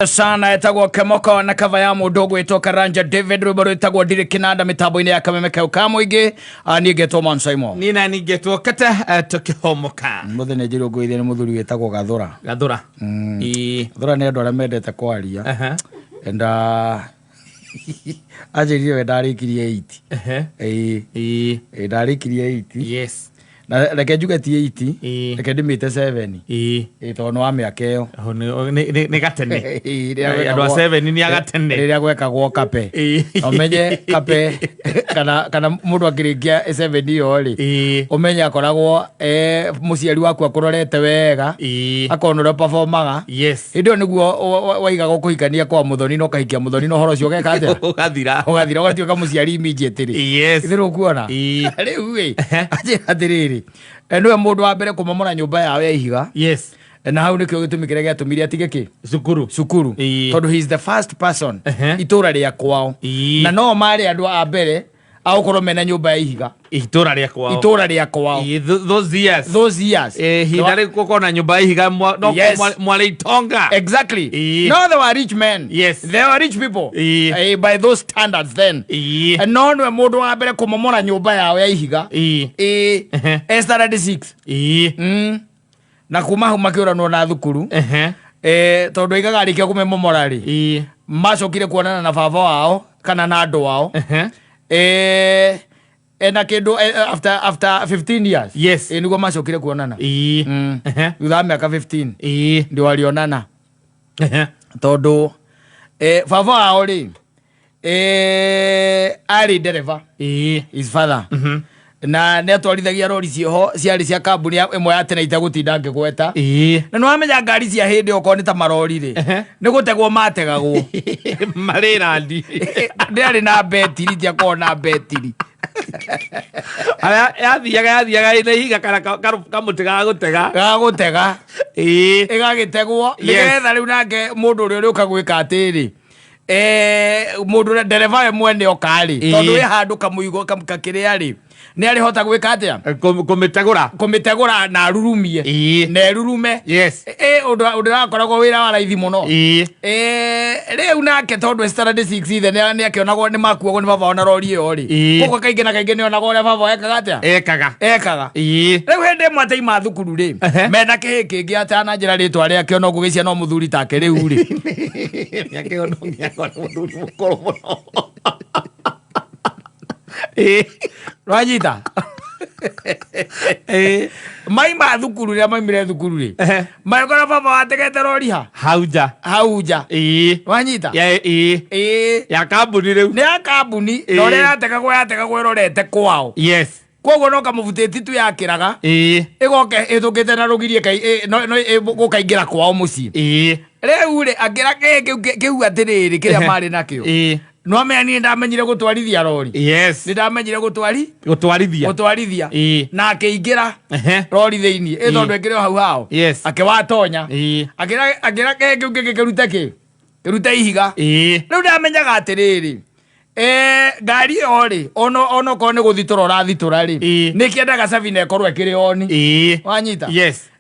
Sana etagwo Kemoko na kava ya mundu gwitwo Karanja David, rwimbo rwitagwo Ndirĩ Kĩnanda mitambo-inĩ ya Kameme kau ka mũingĩ. Niĩ ngetwo Man Simon. Niĩ na ningĩtwo kete tũkĩhomoka. Mũthenya njĩrwo ngũithia nĩ mũthuri wĩtagwo Gathũra. Gathũra. Ĩĩ. Gathũra nĩ andũ arĩa mendete kwaria. And anjĩrire we ndarĩkirie 8. Ĩĩ. Ĩĩ, ndarĩkirie 8. Na reke njuge ti 8. Reke ndĩmĩte 7. Ĩĩ, tondũ nĩ wa mĩaka ĩyo. Ho, nĩ gatene. Ĩĩ, rĩrĩa Andũ a 7 nĩ a gatene. Rĩrĩa gwekagwo kape. Ũmenye kape kana mũndũ akĩrĩkia 7 ĩyo rĩ, ũmenye akoragwo mũciari waku akũrorete wega, akona ũrĩa performaga. Hĩndĩ ĩyo nĩguo waigagwo kũhikania kwa mũthoni na ũkahikia mũthoni na ũhoro ũcio ũgeka atĩa? Ũgathira. Ũgathira, ũgatuĩka mũciari immediately. Ithe rũkuona. Rĩu ĩ, anjĩra atĩrĩrĩ, nĩwe mũndũ wa mbere kũmomora nyũmba yao ya ihiga. Na hau nĩkĩo gĩtũmi kĩrĩa gĩatũmire atige kĩ? Cukuru. Cukuru. Tondũ he is the first person itũra rĩa kwao. Na no marĩ andũ a mbere a gũkorwo mena nyũmba ya ihiga. Itũra rĩa kwao. Itũra rĩa kwao. Those years. Those years. Ihinda rĩu gũkorwo na nyũmba ya ihiga no mwarĩ itonga. Exactly. No, they were rich men. They were rich people. By those standards then. No nĩwe mũndũ wa mbere kũmomora nyũmba yao ya ihiga. Standard 6. Na kuma hau makĩũranwo na thukuru. Tondũ aigaga arĩkia kũmĩmomora rĩ, macokire kuonana na baba wao kana na andũ ao. Ena kĩndũ after 15 years. Nĩguo macokire kuonana. Thutha wa mĩaka 15. Ndio walionana. Tondũ baba wao rĩ, arĩ ndereba. His father. Na nĩ atwarithagia rori ciĩho ciarĩ cia kambuni ĩmwe ya tene itegũtinda ngĩgweta. Na nĩ wamenya ngari cia hĩndĩ okorwo nĩ ta marori rĩ, nĩ gũtegwo mategagwo. Marĩ randi. Ndĩarĩ na betiri, tiakorwo na betiri. Arĩa yathiaga ĩna ihiga kana kamũtĩ ga gũtega. Ga gũtega. Ĩgagĩtegwo. Nĩgetha rĩu nake mũndũ ũrĩa ũrĩũka gwĩka atĩrĩ, mũndũ ũrĩa ndereba we mwene oka rĩ, tondũ wĩ handũ kamũigo kakĩrĩa rĩ, nĩ arĩhota gwĩka atĩa? Kũmĩtegũra. Kũmĩtegũra na arurumie. Na erurume. Ũndũ ũrakoragwo wĩra wa raithi mũno. Rĩu nake tondũ standard 6 ithe nĩ akĩonagwo nĩ makuagwo nĩ baba ona rori ĩyo rĩ. Koguo kaingĩ na kaingĩ nĩ onagwo ũrĩa baba ekaga atĩa? Ekaga. Ekaga. Rĩu hĩndĩ ĩmwe ataima thukuru rĩ, mena kĩhĩ kĩngĩ atananjĩra rĩtwa rĩake ona ũgũgĩcia no mũthuri take rĩu rĩ. Mĩaka ĩyo no nginya akorwo nĩ mũthuri mũkũrũ mũno. Wanyita? Maima thukuru rĩrĩa maimire thukuru rĩ, magĩkora baba wategete rori ha? Hau nja. Hau nja. Wanyita? Ya kambuni rĩu. Nĩ ya kambuni, na ũrĩa yategagwo ĩrorete kwao. Koguo no kamũbutĩti tu yakĩraga. Ĩgoka ĩthũkĩte na rũgiri gũkaingĩra kwao mũciĩ. Rĩu rĩ, akĩra kĩĩ kĩu atĩrĩrĩ kĩrĩa marĩ nakĩo. No amenya niĩ ndamenyire gũtwarithia rori. Nĩ ndamenyire Gũtwarithia. Gũtwarithia. Na akĩingĩra rori thĩinĩ. Ĩ tondũ ĩkĩrĩ o hau hao. Akĩwatonya. Akĩra kĩĩ kĩu kĩngĩ kĩrute kĩ? Kĩrute ihiga. Rĩu ndamenyaga atĩrĩrĩ, ngari ĩyo rĩ, ona okorwo nĩ gũthitũra ũrathitũra rĩ, nĩ kĩendaga cabi na ĩkorwo ĩkĩrĩ oni. Wanyita?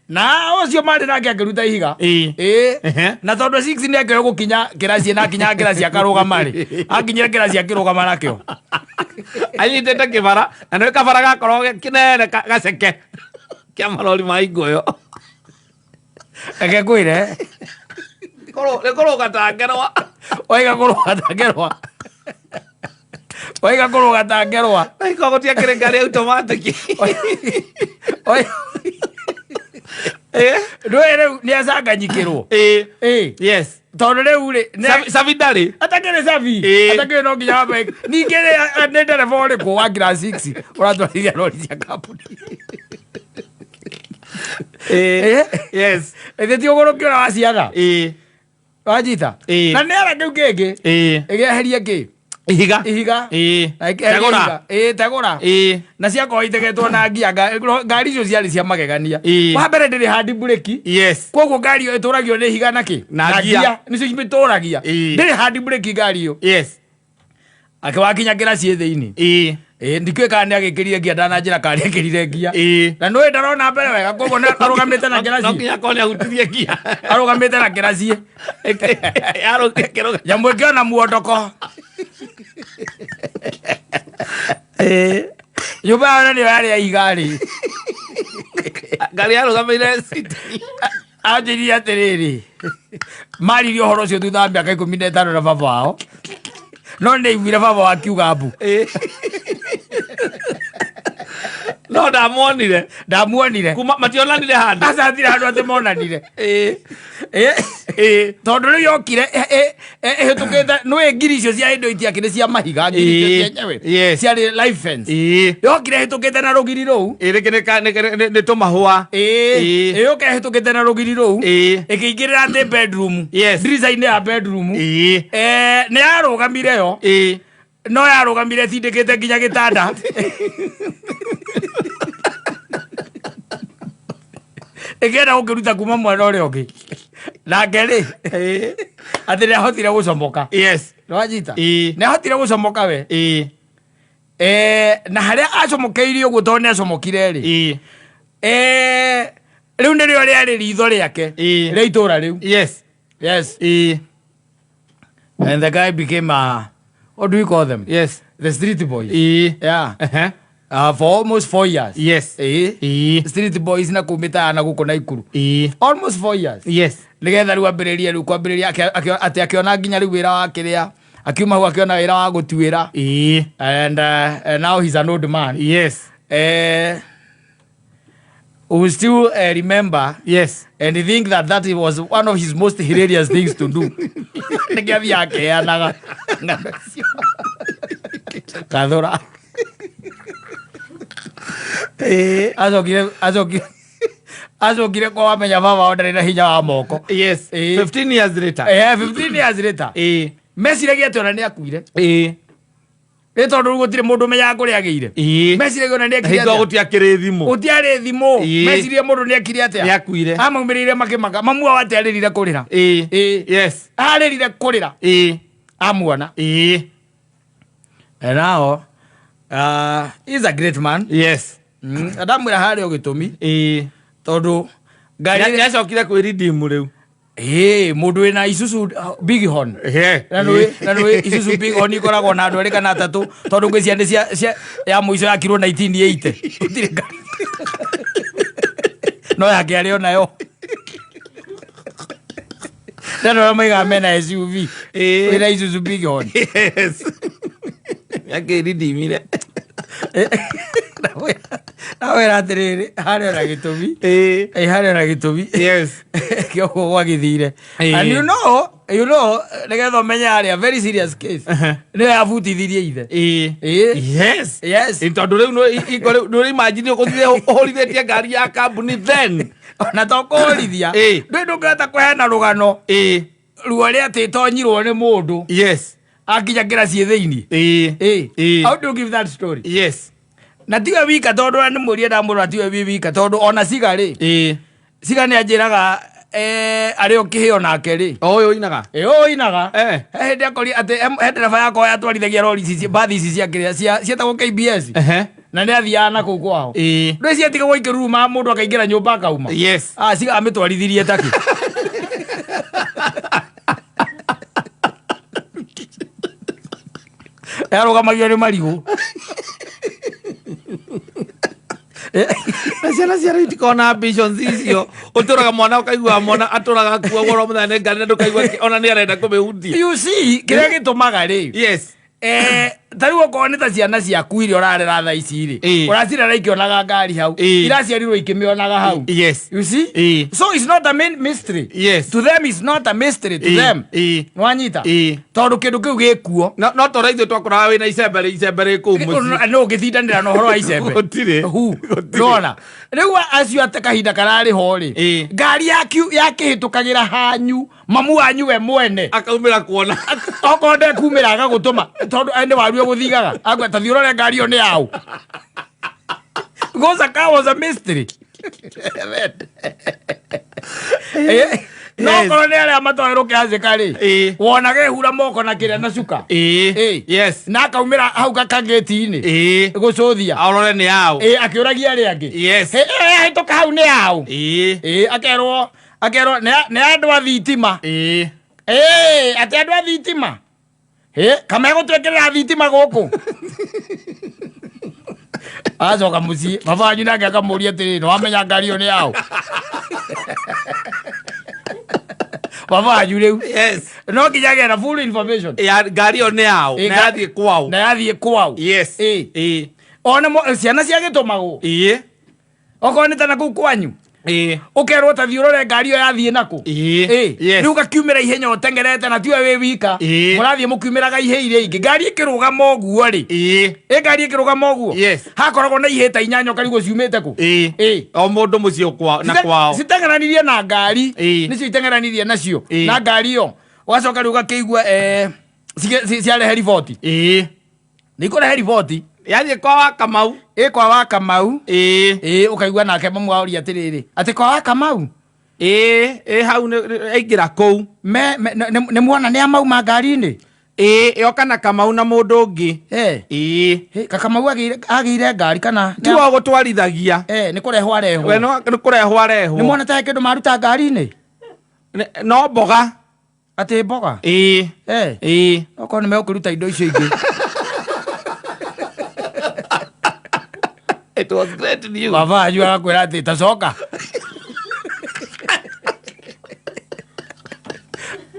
Na ũcio marĩ nake akĩruta ihiga. Na tondũ 6 nĩ akĩoĩ gũkinya kĩraci, na akinya kĩraci akarũgama rĩ, akinyire kĩraci akĩrũgama nakĩo. Anyitĩte kĩbara, na nĩ kabara gakorwo kĩnene gaceke kĩa marori ma ingũyũ. Reke ngwĩre. Nĩ kũrũga tangerwa. Waiga kũrũga tangerwa. Waiga kũrũga tangerwa. Waiga gũtiakĩrĩ ngari automatic. Ndũĩ rĩu nĩ acanganyikĩrwo. Tondũ rĩu rĩ, nĩ Cabi ndarĩ. Atakĩrĩ cabi. Atakĩrĩ no nginya wambe. Ningĩ rĩ, nĩ ndereba ũrĩkũ wa class 6 ũratwarithia rori cia kambuni? Ĩthĩ ti ũgũrũki ũrĩa wa ciana. Wanyita? Na nĩ ara kĩu kĩngĩ. Ĩgĩeherie kĩ? Ihiga. Ihiga. Na ĩkĩeheria Tegũra. ihiga. Tegũra. Na ciakorwo itegetwo na ngia, ngari icio ciarĩ cia magegania. Wa mbere ndĩrĩ handi breki. Koguo ngari ĩyo ĩtũragio nĩ ihiga na kĩ? Na Na ngia. ngia. Nĩcio itũragia. Ndĩrĩ handi breki ngari ĩyo. Akĩwakinya kĩraci thĩinĩ. Ĩ, ndikĩũĩ kana nĩ agĩkĩrire ngia ndananjĩra kana nĩ ekĩrire ngia. Na nĩũĩ ndarona mbere wega, koguo arũgamĩte na No kĩraci. nginya akorwo nĩ ahutirie ngia. Arũgamĩte na kĩraci. Yarũkia kĩrũga. Nyamũ ĩkĩona muondoko. Nyũmba yao na nĩyo yarĩ ya ihiga rĩ. Ngari yarũgamĩire city. Anjĩrire atĩrĩrĩ, maririe ũhoro ũcio thutha wa mĩaka 15 na baba wao, no nĩ ndaiguire baba wao akiuga mbu. No ndamuonire. Ndamuonire. Kuma mationanire handũ. Aca hatirĩ handũ atĩ monanire. Tondũ rĩu yokire ĩhĩtũkĩte, nĩũĩ ngiri icio cia hĩndĩ ĩyo itiakĩrĩ cia mahiga, ngiri icio cienyewe ciarĩ live fence. Yokire ĩhĩtũkĩte na rũgiri rũu. Rĩngĩ nĩ tũmahũa. Ĩyũke ĩhĩtũkĩte na rũgiri rũu. Ĩkĩingĩrĩra atĩ bedroom. Ndirica-inĩ ya bedroom. Nĩ yarũgamire yo. No yarũgamire ĩtindĩkĩte nginya gĩtanda. Ĩkĩenda gũkĩruta kuma mwena ũrĩa ũngĩ. Nake rĩ, atĩ nĩ ahotire gũcomoka. Nĩwanyita? Nĩ ahotire gũcomoka we. Na harĩa acomokeirie ũguo tondũ nĩ acomokire rĩ. Rĩu nĩrĩo rĩarĩ ritho rĩake rĩa itũra rĩu. Yes. And the guy became a, what do we call them? The street boys. Yeah. For almost 4 years. Street boys na kuu mĩtaa na gũkũ Naikuru. Almost 4 years. Nĩgetha rĩu ambĩrĩrie rĩu kwambĩrĩria atĩ akĩona nginya rĩu wĩra wa kĩrĩa, akiuma hau akĩona wĩra wa gũtuĩra. And now he's an old man. We still remember and think that that was one of his most hilarious things to do. Nĩkĩo athiaga akĩheanaga ng'ano icio. Kathũra. Acokire kwa wamenya baba wao ndarĩ na hinya wa moko. 15 years later. 15 years later. Meciragia atĩ ona nĩ akuire. Nĩ tondũ rĩu gũtirĩ mũndũ ũmenyaga kũrĩa agĩire. Meciragia ona nĩ ekire Hingo atĩa. gũtiakĩrĩ thimũ. Gũtiarĩ thimũ. Meciria mũndũ nĩ ekire atĩa. Nĩ akuire. Amaumĩrĩire makĩmaka. Mamu wao atĩ arĩrire kũrĩra. Arĩrire kũrĩra. Amuona. And now, he's a great man. Ndamwĩra harĩa o gĩtũmi. Tondũ ngari Nĩ acokire kwĩridimu rĩu. Mũndũ wĩna Isuzu Big Horn. Na nĩũĩ Isuzu Big Horn ikoragwo na andũ erĩ kana atatũ, tondũ ngwĩciria nĩ cia ya mũico yakirwo 1980. Gũtirĩ ngari. No yake arĩ o nayo. Na andũ arĩa moigaga mena SUV. Wĩna Isuzu Big Horn. Akĩridimire. Nawĩra atĩrĩrĩ, harĩ ona gĩtũmi. Harĩ ona gĩtũmi. Kĩoguo gwagĩthire. And you know, nĩgetha ũmenye harĩa very serious case. Nĩyo yabutithirie ithe. Tondũ rĩu hingo rĩu nĩ imagine ũgũthire ũhũrithĩtie ngari ya kambuni then. Ona to kũhũrithia. Ndũĩ ndũngĩhota kũheana rũgano. Ruo rĩa atĩ ĩtonyirwo nĩ mũndũ. Akinya kĩraci thĩinĩ. How do you give that story? Na tiwe wika tondũ nĩ mũrie ndamũrora tiwe wi wika tondũ ona ciga rĩ. Ciga nĩ anjĩraga arĩ o kĩheo nake rĩ. O ũyũ ũinaga? Ũyũ ũinaga. He hĩndĩ akori atĩ he ndereba yakwa yatwarithagia rori ici mbathi ici cia kĩrĩa, cietagwo KBS. Na nĩ athiaga na kũu kwao. Ndũĩ ciatigagwo ikĩruruma mũndũ akaingĩra nyũmba akauma. Ciga amĩtwarithirie taki. Yarũgamagio nĩ marigũ. Na ciana cia rĩu itikoragwo na ambitions icio. Ũtũraga mwana ũkaigua mwana atũraga akuagwo oro mũthenya nĩ ngari na ndũkaigua ona nĩ arenda kũmĩhutia. You see, kĩrĩa gĩtũmaga rĩ. Ta rĩu okorwo nĩ ta ciana ciaku iria ũrarera thaa ici rĩ, ũracirera ikĩonaga ngari hau. Iraciarirwo ikĩmĩonaga hau. You see? So it's not a main mystery. To them it's not a mystery to them. Nĩwanyita? Tondũ kĩndũ kĩu gĩkuo. No ta ũrĩa ithuĩ twakoraga wĩna icembe rĩ, icembe rĩ kũu mũciĩ. No ũngĩtindanĩra na ũhoro wa icembe. Gũtirĩ. Hu. Gũtirĩ. Nĩwona? Rĩu acio atĩ kahinda kararĩ ho rĩ, ngari yakĩhĩtũkagĩra hanyu, mamu wanyu we mwene. Akaumĩra kuona. Okorwo ndekumĩra agagũtũma, tondũ nĩ waru egũthigaga. Akwa, ta thiĩ ũrore ngari ĩyo nĩ yaũ. Because a car was a mystery. No Yes. korwo nĩ arĩa matoĩ rũkĩhacĩka rĩ, Ĩĩ. wonaga ehura moko na kĩrĩa na cuka. Ĩĩ. Ĩĩ. Yes. Na akaumĩra hau gakagĩti-inĩ Ĩĩ. gũcũthia. Aurore nĩ aũ. Ĩĩ, akĩũragia arĩa angĩ. Yes. Ĩ, ĩ, ahĩtũka hau nĩ aũ? Ĩĩ. Ĩĩ, akerwo akerwo nĩ nĩ andũ a thitima. Ĩĩ. Ĩĩ, atĩ andũ a thitima. Ĩ, kamegũtwĩkĩrĩra thitima gũkũ. Acoka mũciĩ, baba wanyu nake akamũria atĩrĩrĩ, nĩwamenya ngari ĩyo nĩ yaũ? Baba wanyu rĩu. Yes. No nginya agĩe na full information. Ya ngari ĩyo nĩ yaũ. Ĩ, Na yathiĩ kwaũ. Na yathiĩ kwaũ. Yes. Ĩ. Ĩĩ. Ona ciana ciagĩtũmagwo. Ĩĩ. Okorwo nĩ ta na kũu kwanyu. Ĩĩ. Ũkerwo ta thiĩ ũrore ngari ĩyo yathiĩ nakũ. Ĩĩ. Ĩ. Yes. Rĩu ũgakiumĩra ihenya ũteng'erete na tiwe wĩ wika. Ĩĩ. Mũrathiĩ mũkiumĩraga ihĩ iria ingĩ. Ngari ĩkĩrũgama ũguo rĩ. Ĩĩ. Ĩ ngari ĩkĩrũgama ũguo. Yes. Hakoragwo na ihĩ ta inyanya ũkarigwo ciumĩte kũ. Ĩĩ. Ĩ. O mũndũ mũciĩ kwao na kwao. Citeng'eranirie na ngari. Ĩĩ. Nĩcio iteng'eranirie nacio. Ĩĩ. Na ngari ĩyo. Ũgacoka rĩu ũgakĩigua ciarehe riboti. Ĩĩ. Nĩ ikũrehe riboti. Yathiĩ kwa wa Kamau. Ĩ kwa wa Kamau. Ĩĩ. Ĩ ũkaigua nake mamu aũria atĩrĩrĩ, atĩ kwa wa Kamau. Ĩĩ, ĩ hau aingĩra kũu. Me, me, nĩ nĩ muona nĩ amauma ngari-inĩ? Ĩĩ, yoka na Kamau na mũndũ ũngĩ. Eh. Ĩĩ. Hĩ, Kakamau agĩire agĩire ngari kana? Ti wa gũtwarithagia. Eh, nĩ kũrehwo arehwo. We no nĩ kũrehwo arehwo. Nĩ muona ta he kĩndũ maruta ngari-inĩ? No mboga. Atĩ mboga? Ĩĩ. Eh. Ĩĩ. Okorwo nĩ megũkĩruta indo icio ingĩ. It was great news. Baba wanyu agakwĩra atĩ tacoka.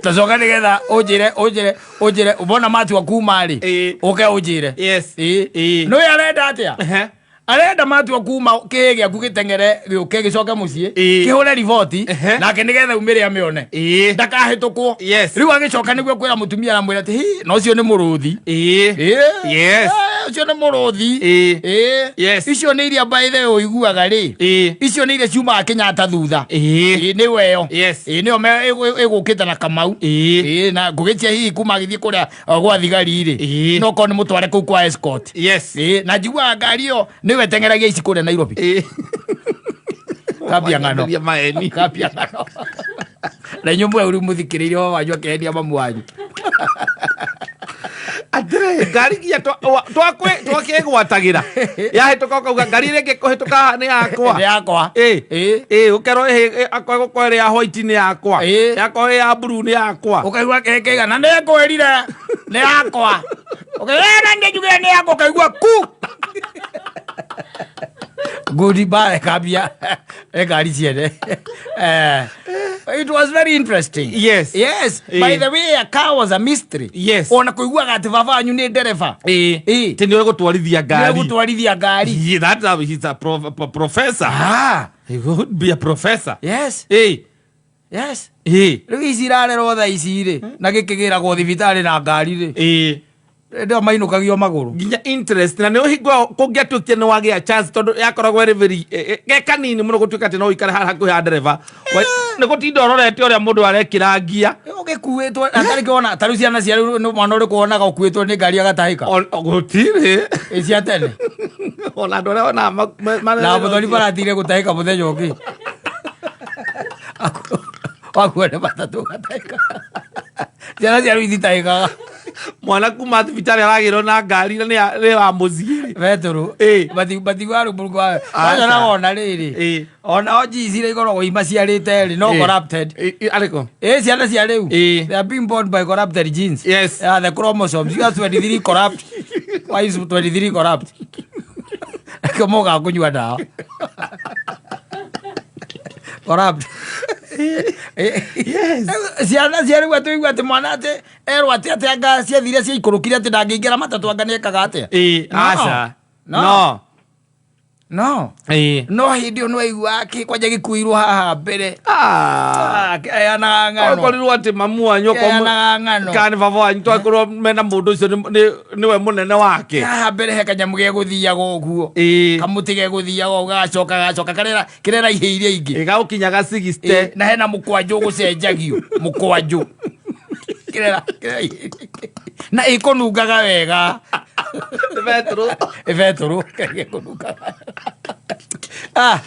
Tacoka nĩgetha ũnjĩre ũnjĩre ũnjĩre mbona matua kuma rĩ. Ĩĩ. Ũke ũnjĩre. Yes. Ĩĩ. Ĩĩ. Nĩũĩ arenda atĩa? Ehe. Arenda matua kuma kĩĩ gĩaku gĩteng'ere gĩũke gĩcoke mũciĩ Ĩĩ. kĩhũre riboti Ehe. nake nĩgetha umĩre amĩone Ĩĩ. ndakahĩtũkwo. Yes. Rĩu agĩcoka nĩguo kwĩra mũtumia aramwĩra atĩ hĩ na ũcio nĩ mũrũthi. Ĩĩ. Ĩĩ. Yes. Ĩĩ, ũcio nĩ mũrũthi. Ĩĩ. Ĩĩ. Yes. Icio nĩ iria by the way ũiguaga rĩ. Ĩĩ. Icio nĩ iria ciumaga Kenyatta thutha. Ĩĩ. Ĩĩ nĩwe ĩyo. Yes. Ĩĩ nĩyo ĩgũkĩte na Kamau. Ĩĩ. Ĩĩ na ngũgĩtia hihi kuma agĩthiĩ kũrĩa gwa thigari rĩ. Ĩĩ. No korwo nĩ mũtware kũu kwa escort. Yes. Ĩĩ na njiguaga ngari ĩyo nĩwe ĩteng'eragia ici kũrĩa Nairobi. Ĩĩ. Kambia ng'ano. Wanyambĩria maeni. Kambia ng'ano. Na inyuĩ mwe ũrĩ mũthikĩrĩirie baba wanyu akĩhenia mamu wanyu. Atĩrĩ, ngari nginya twakĩgwatagĩra yahĩtũka ũkauga ngari ĩrĩa ĩngĩ kũhĩtũka haha nĩ yakwa. Nĩ yakwa. Ĩĩ. Ĩĩ. Ĩĩ, ũkerwo ĩhĩ, akorwo ĩgũkorwo ĩrĩ ya white nĩ yakwa. Ĩĩ. Yakorwo ĩ ya blue nĩ yakwa. Ũkaigua kĩgana nĩ ngwĩrire nĩ yakwa. Ũkaigua nĩ njugire nĩ yakwa ũkaigua ku. Goodbye kambia ngari ciene. It was very interesting. Yes. Yes. Ĩĩ. By the way, a car was a mystery. Yes. Ona kũiguaga atĩ baba wanyu nĩ ndereba. Ĩĩ. Ĩĩ. Atĩ nĩwe gũtwarithia ngari. Gũtwarithia ngari. Yeah, that's how he's a professor. Ah. He would be a professor. Yes. Ĩĩ. Yes. Ĩĩ. Rĩu ici irarerwo thaa ici rĩ, na gĩkĩgĩragwo thibitarĩ na ngari rĩ. Ĩĩ. Ndĩo mainũkagio magũrũ. Nginya interest na nĩ ũhingo kũngĩatuĩkire nĩ wagĩa chance tondũ yakoragwo ĩrĩ very ge kanini mũno gũtuĩka atĩ no ũikare haha hakuhĩ ha ndereba. Nĩ gũtinda ũrorete ũrĩa mũndũ arekĩra ngia. Ũgĩkuĩtwo atarĩ kĩona tarĩu ciana cia rĩu nĩ mwana ũrĩkũ wonaga ũkuĩtwo nĩ ngari agatahĩka? Gũtirĩ. Ĩ cia tene. Ona andũ arĩa wonaga Na mũthoni baratigire gũtahĩka mũthenya ũngĩ. Wakuo nĩ matatũ ũgatahĩka. Ciana cia rĩu ititahĩkaga. Mwana kuma thibitarĩ aragĩrwo na ngari na nĩ wa mũciĩ. Betũrũ. Ĩ. Matiugaga rĩu mũrukũ wa. Aca. Aca wona rĩrĩ. Ĩ. Ona o genes iria ikoragwo imaciarĩte rĩ, no Ĩ. corrupted. Ĩ, arĩkũ? Ĩ ciana cia rĩu. Ĩ. They are being born by corrupted genes. Yes. Yeah, the chromosomes. You are 23 corrupt. Why is 23 corrupt? Kĩo mokaga kũnyua ndawa. Corrupt. Yes. Ciana cia rĩu atĩ ũigua atĩ mwana atĩ erwo atĩ atĩ anga ciathire ciaikũrũkire atĩ ndangĩingĩra matatũ anga nĩekaga atĩa. Ĩ, No. aca. No. No. No. Ĩ. No hĩndĩ ĩyo nĩwaiguaga kĩ kwanja gĩkuirwo haha mbere. Ah. Ah, kĩheanaga ng'ano. Okorirwo atĩ mamu wanyu okorwo Kĩheanaga ng'ano. kana nĩ baba wanyu twakorwo mena mũndũ ũcio nĩwe mũnene wake. Haha mbere he kanyamũ gegũthiaga ũguo. Ĩ. Kamũtĩ gegũthiaga ũguo gagacoka gagacoka karera kĩrera ihĩ iria ingĩ. Ĩgagũkinyaga 60. Ĩ, na hena mũkwanjũ ũgũcenjagio. Mũkwanjũ. Kĩrera kĩrera ihĩ iria ingĩ. Na ĩkũnungaga wega. Betũrũ. Ĩ betũrũ. Ĩkũnungaga. Ah.